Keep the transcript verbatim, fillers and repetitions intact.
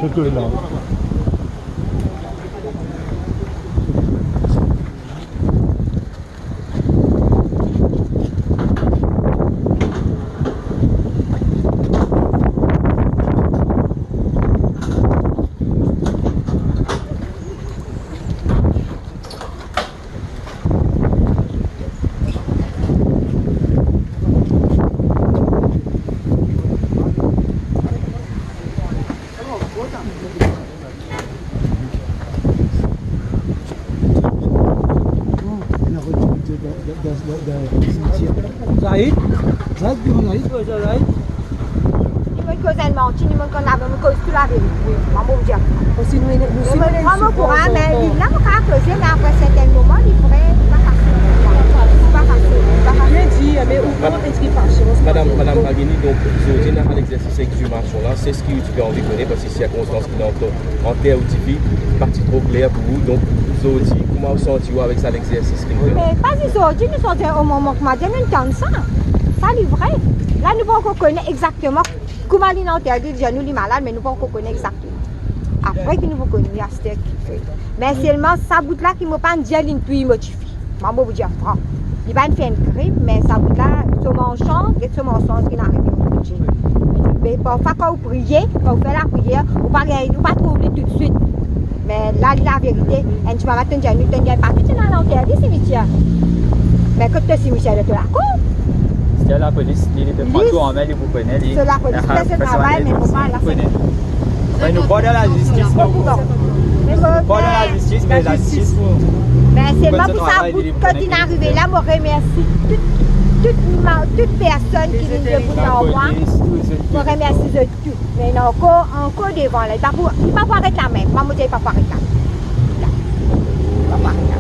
Ok, la. Zaid? Zaid, kouma Zaid? Kouma Zaid? Ni mo koz enn manti, ni mo konn laverite, mo koz tou laverite. Wi, mo dir. Osi nou, nou, nou, me mo, mo kouran, me li la, mo kapav koze, me apre sertin moman, li vre, li pa fasil. Li pa fasil, li pa fasil. Bien di, me ou pran explikasion. Madam, Madam Bagini, donk, zordi, nou al exersis exirmasion la, se seki ou ti pe anvi kone, parski sirkonstans ki dan to, anter ou tifi, pa ti tro kler pou ou. Donk, zordi, kouma ou santi ou avek sa lexersis ki nou fer? Me pa zis zordi, nou santi o moman kouma dir, nou tann sa. Sa li vre. La, nou pa ankor kone exakteman kouma li inn anter li, dir nou li malad, me nou pa ankor kone exakteman. Apre ki nou pou kone aster ki fer. Me selman sa bout la ki mo pa'nn dir, linn touy mo tifi. Mo pou dir fran. Li pa'nn fer enn krim, me sa bout la, so mansonz, get so mansonz ki inn arive kot li. Me parfwa kan ou priye, kan ou fer lapriyer, ou pa gagn, ou pa trouv li toutswit. Me la, li laverite, enn dimoun tonn dir nou, tonn dir pa ki ti inn al anter li simitier. Me kot to simitier, dan to lakour? Seki lapolis, li, li pe pran tou anmè, li pou kone, li. Se lapolis, ah, fer so travay, me mo pa la. Kone. Me nou pa dan lazistis, nou. Bon, bon. Me mo, pa dan lazistis, me lazistis pou. Me selman pou sa bout, kan inn arive la, mo remersi tou, tou ma, tou personn ki vinn debout ar mwa. Lapolis, tou, tou. Mo remersi zot tou. Me ena ankor, ankor devan la. Li pa pou, li pa pou aret la mem. Mwa, mo dir li pa pou aret la. La. Li pa pou aret la.